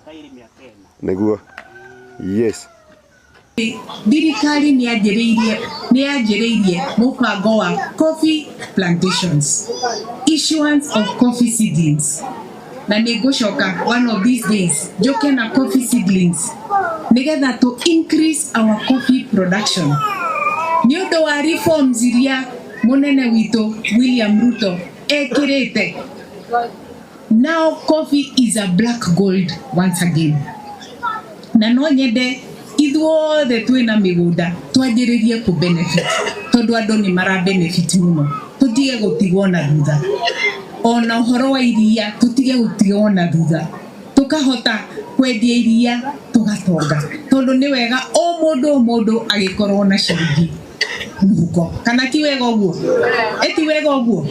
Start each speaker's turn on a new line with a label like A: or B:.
A: Mĩaka 2, mĩaka 4.
B: Nĩguo, yes.
C: Thirikari nĩ yanjĩrĩirie mũbango wa coffee plantations, issuance of coffee seedlings, na nĩ ngũcoka one of these days njũke na coffee seedlings nĩgetha to increase our coffee production, nĩ ũndũ wa reforms iria mũnene witũ William Ruto ekĩrĩte. Now coffee is a black gold once again, na no nyende ithuothe twĩna mĩgũnda twanjĩrĩrie kũ benefit, tondũ andũ nĩ mara benefit mũno. Tũtige gũtigwo na thutha, ona ũhoro wa iria tũtige gũtigwo na thutha, tũkahota kwendia iria tũgatonga, tondũ nĩ wega o mũndũ o mũndũ agĩkorwo na ciringi mũhuko. Kana ti wega ũguo? Ĩ ti wega ũguo?